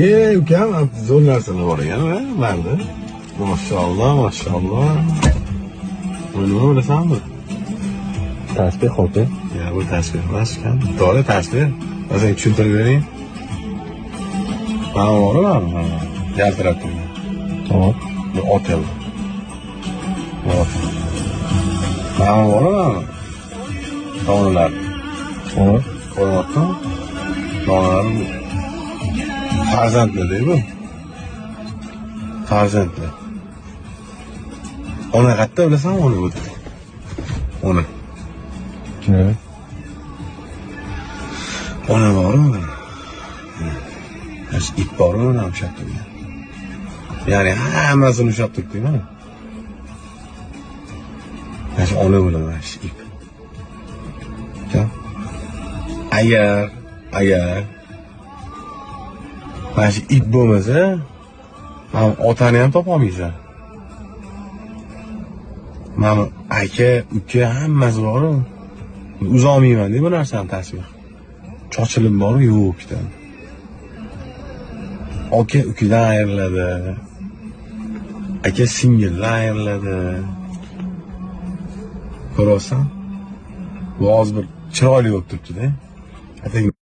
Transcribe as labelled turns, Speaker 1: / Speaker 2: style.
Speaker 1: Ye, ukam, zo'r narsalar bor ekan, manda. Mashalloh, mashalloh. Bu nima, bilasanmi?
Speaker 2: Tasbeh hoki.
Speaker 1: Ya, bu tasbeh emas ekan. To'g'ri, tasbeh. Man senga tushuntirib bering. Mana bor, mana. Yaltirab turgan.
Speaker 2: Tamam.
Speaker 1: Bu otel. Bu otel. Mana bor, mana. Donalar.
Speaker 2: Tamam.
Speaker 1: Ko'ryaptimi? Donalar bu. Farzandli bu. Farzandli. Ona qayerda, bilasanmi ona bu? Ona.
Speaker 2: Ne?
Speaker 1: Ona bormi mana? Mana shu ip bormi, mana ushlab turgan. Ya'ni hammasini ushlab turibdi mana. Mana shu ona bo'ladi, mana shu ip. Aka. Agar mana shu ip bo'lmasa, mana otani ham topolmaysan. Mana aka, uka, hammasi bor. Uzolmayman bu narsani tasvir. Chochilib borib yo'q ketadi. Aka ukadan ayriladi. Aka singildan ayriladi. Ko'ryapsan? Bu hozir bir chiroyli bo'lib turibdi-da. Atang.